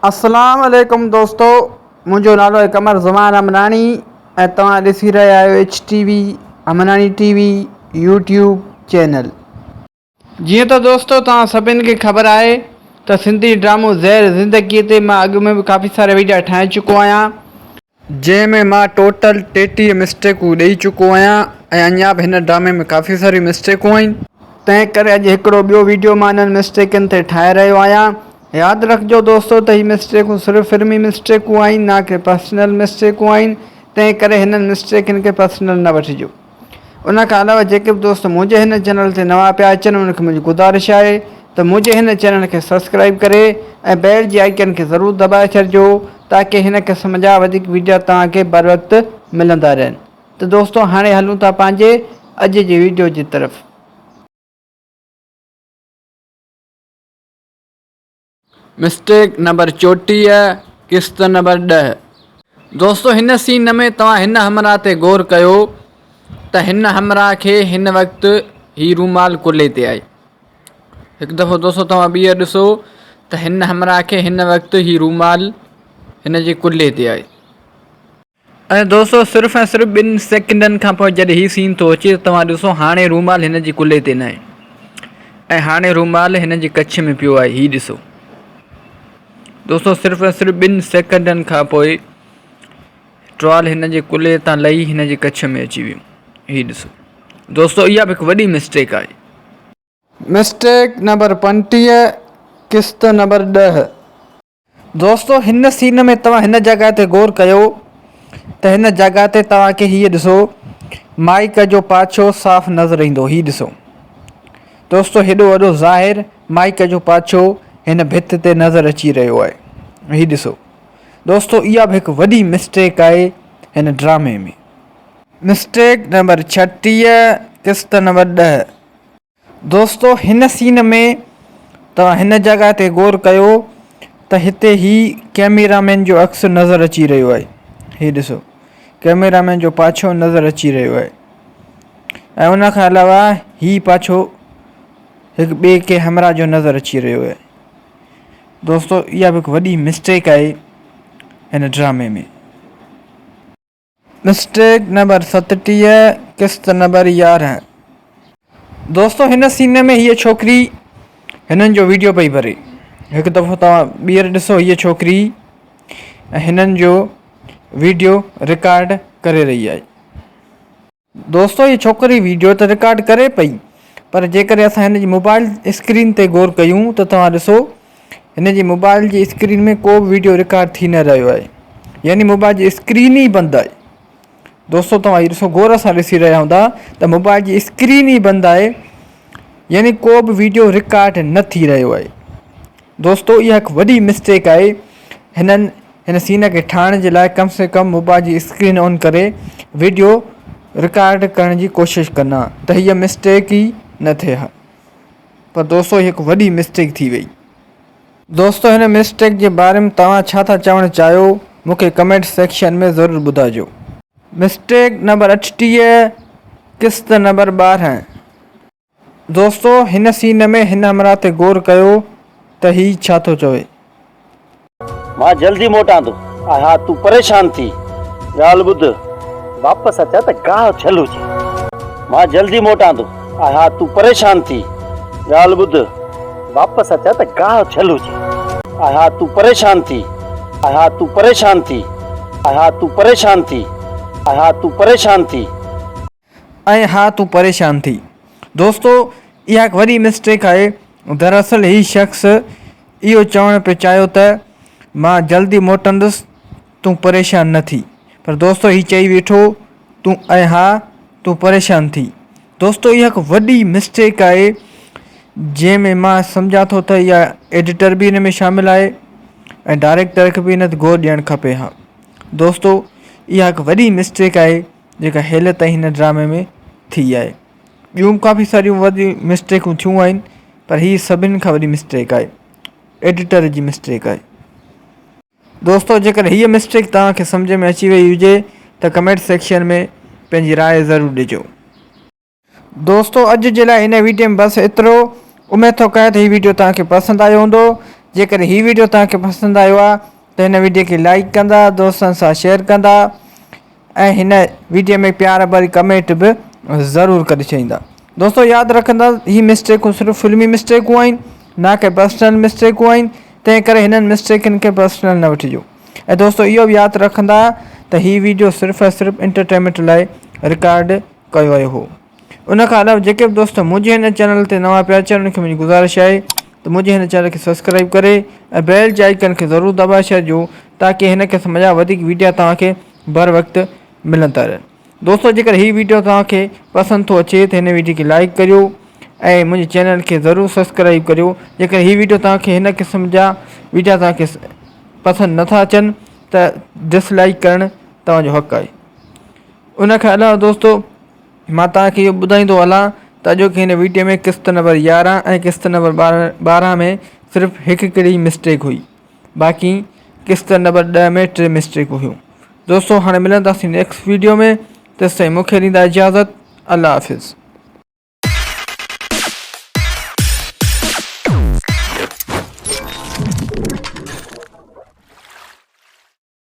اسلام عليڪم دوستو منهنجو نالو آهي قمر زمان امراڻي ۽ توهان ڏسي رهيا آهيو H T V Amrani T V YouTube channel. جيئن ته دوستو توهان سڀن کي خبر آهي ته سنڌي ڊرامو زهر زندگي تي مان اڳ ۾ به ڪافي سارا ويڊيا ٺاهي چڪو آهيان. جنهن ۾ مان ٽوٽل 33 مسٽيڪون ڏئي چڪو آهيان ۽ اڃا به هن ڊرامي ۾ ڪافي ساريون مسٽيڪون آهن. تنهن ڪري اڄ هڪڙو ٻيو ويڊيو مان انهن مسٽيڪن تي ٺاهي رهيو آهيان. ياد رکجو دوستو ته هي مسٽيڪون صرف فلمي مسٽيڪون آهن نه ڪي پرسنل مسٽيڪون آهن تنهن ڪري هنن مسٽيڪن کي پرسنل نه وٺجو. ان کان علاوه جيڪي به دوست منهنجي هن چينل تي نوان پيا اچن انهن کي منهنجي گذارش آهي ته منهنجي هن چينل کي سبسڪرائيب ڪري ۽ بيل جي آئيڪن کي ضرور دٻائي ڇڏجو تاڪه هن قسم جا وڌيڪ ويڊيا توهان کي بروقت ملندا رهن ته دوستو هاڻي هلون ٿا پنهنجي اڄ جي ويڊيو جي طرف. مسٽيڪ نمبر 34 قسط نمبر 10. دوستو هن سين ۾ توهان هن همراهه تي غور ڪيو ته هن همراهه کي هن وقت هي رومال ڪلهي تي آهي. هڪ دفعو دوستو توهان ٻيهر ڏسو ته هن همراهه کي هن وقت هي رومال هن جي ڪلهي تي آهي. ۽ دوستو صرف ۽ صرف ٻن سيڪنڊن کان پوء جڏهن هي سين ٿو اچي ته توهان ڏسو هاڻي رومال هن جي ڪلهي تي ناهي ۽ هاڻي رومال هن جي ڪڇ ۾ پيو آهي هي ڏسو دوستو صرف ۽ صرف ٻن سيڪنڊن کان پوء ٽرال هن جي ڪلهي تان لهي هن جي ڪڇ ۾ اچي ويو هي ڏسو دوستو اها به هڪ وڏي مسٽيڪ آهي. مسٽيڪ نمبر 35 قسط نمبر 10. دوستو هن سين ۾ توهان هن جڳهه تي غور ڪيو ته هن جڳهه تي توهان کي هيء ڏسو مائيڪ جو پاڇو صاف نظر ايندو هي ڏسو دوستو هيڏو وڏو ظاهر مائيڪ جو پاڇو هن ڀت تي نظر اچي رهيو آهي هي ڏسو دوستو اها به هڪ وڏي مسٽيڪ آهي هن ڊرامي ۾. مسٽيڪ نمبر 36 قسط نمبر 10. دوستو هن سين ۾ توهان هن جڳهه تي غور ڪيو ته هتي هي ڪيميرا مين جو عڪس نظر اچي رهيو آهي هي ڏسو ڪيميرا مين جو پاڇو نظر اچي رهيو آهي ۽ ان کان علاوه هي پاڇو هڪ ٻئي ڪنهن همراهه جو نظر اچي رهيو آهي دوستو اها به هڪ وڏي مسٽيڪ آهي هن ڊرامي ۾. مسٽيڪ نمبر 37 قسط نمبر 11. دوستو هن سين ۾ هيء ڇوڪري هنن جو ويڊيو پئي ڀري. هڪ دفعو توهان ٻيهر ڏسو هيء ڇوڪري هنن جو ويڊيو رڪارڊ ڪري رهي آهي. دوستو هيء ڇوڪري ويڊيو ته رڪارڊ ڪري پئي پر جيڪڏهن اسان هن جي موبائل اسڪرين تي غور ڪيون ته توهان ڏسو هن جي موبائل جي اسڪرين ۾ ڪو به ويڊيو رڪارڊ ٿي نه رهيو آهي يعني موبائل جي اسڪرين ئي بند آهي دوستو توهان هي ڏسو غور سان ڏسي رهيا هوندا ته موبائل جي اسڪرين ئي بند آهي يعني ڪو به ويڊيو رڪارڊ نه ٿي رهيو آهي دوستو اها هڪ وڏي مسٽيڪ آهي هنن هن سين کي ٺاهڻ جي لاء ڪم سي ڪم موبائل جي اسڪرين آن ڪري ويڊيو رڪارڊ ڪرڻ جي ڪوشش ڪن ها ته هيء مسٽيڪ ئي نه ٿئي ها پر دوستو هي هڪ وڏي مسٽيڪ ٿي وئي. دوستو هن مسٽيڪ جي باري ۾ توهان ڇا ٿا چوڻ چاهيو مون کي ڪمينٽ سيڪشن ۾ ضرور ٻڌائجو. مسٽيڪ نمبر 38 قسط نمبر 12. دوستو هن سين ۾ هن همراهه تي غور ڪيو ته هي ڇا ٿو چوي. مان جلدي موٽان ٿو. ها تون پريشان ٿي. ڳالهه ٻڌ. واپس اچان ته گاهه ٿيل هجي. مان جلدي موٽان ٿو. ها تون پريشان ٿي. ڳالهه ٻڌ. واپس اچان ته گاهه ٿيل هجي. ها تون پريشان ٿي. ها تون پريشان ٿي. ها تون پريشان ٿي. ها تون پريشان ٿي. ۽ ها تون پريشان ٿي. دوستو اها هڪ وڏي مسٽيڪ آهي دراصل هي شخص اهو چوڻ پيو چاهيو ته مان جلدي موٽندس تون پريشان نه ٿي پر دوستو هي چئي ويٺو تون ۽ ها تون پريشان ٿي دوستو اها هڪ وڏي مسٽيڪ آهي جنهن ۾ مان سمجهان ٿو ته اها ايڊيٽر به ان ۾ شامل آهي ۽ ڊائريڪٽر کي به ان تي غور ڏيڻ کپي ها دوستو اها هڪ وڏي مسٽيڪ آهي جيڪا هيل تائين هن ڊرامي ۾ ٿي آهي. ٻيون به ڪافي ساريون وڏيون مسٽيڪون ٿيون آهن پر هي سڀني کان وڏي مسٽيڪ آهي ايڊيٽر جي مسٽيڪ آهي. دوستو جيڪڏهن هيء مسٽيڪ توهان کي سمجهه ۾ اچي وئي هجي ته ڪمينٽ سيڪشن ۾ پنهنجي راء ضرور ڏجو. دوستو اڄ جي لاء هن ويڊيو ۾ بس ايترو. اميد ٿو ڪيان ته هي ويڊيو توهان کي پسند آيو هوندو. جيڪڏهن هي ويڊيو توهان کي پسند آيو آهي ته هن ويڊيو کي لائيڪ ڪندا، دوستن سان شيئر ڪندا ۽ هن ويڊيو ۾ پيار ڀري ڪمينٽ به ضرور ڪري ڇڏيندا. دوستو ياد رکندا هي مسٽيڪون صرف فلمي مسٽيڪون آهن نه ڪي پرسنل مسٽيڪون آهن تنهن ڪري هنن مسٽيڪن کي پرسنل نه وٺجو ۽ دوستو اهو به ياد رکندا ته هي ويڊيو صرف ۽ صرف انٽرٽينمينٽ لاء رڪارڊ ڪيو ويو هو. ان کان علاوه جيڪي به دوست منهنجي هن چينل تي نوان پيا اچن انهن کي منهنجي گذارش آهي ته منهنجي هن چينل کي سبسڪرائب ڪري ۽ بيل جي آئيڪن کي ضرور دٻائي ڇڏجو تاڪي هن قسم جا وڌيڪ ويڊيا توهان کي بر وقت ملندا رهن دوستو جيڪر هي ويڊيو توهان کي پسند ٿو اچي ته هن ويڊيو کي لائڪ ڪريو ۽ منهنجي چينل کي ضرور سبسڪرائب ڪريو جيڪر هي ويڊيو توهان کي هن قسم جا ويڊيا توهان کي پسند نٿا اچن ته ڊس لائڪ ڪرڻ توهان جو حق آهي ان کان علاوه دوستو مان توهان کي اهو ٻڌائيندو هلان ته اڄوڪي هن ويڊيو ۾ قسط نمبر 11 ۽ قسط نمبر 12 ۾ صرف هڪ هڪڙي مسٽيڪ هئي باقي قسط نمبر 10 ۾ ٽي مسٽيڪ هيون دوستو هاڻي ملنداسين نيڪسٽ ويڊيو ۾ تيستائين مونکي ڏيندا اجازت الله حافظ.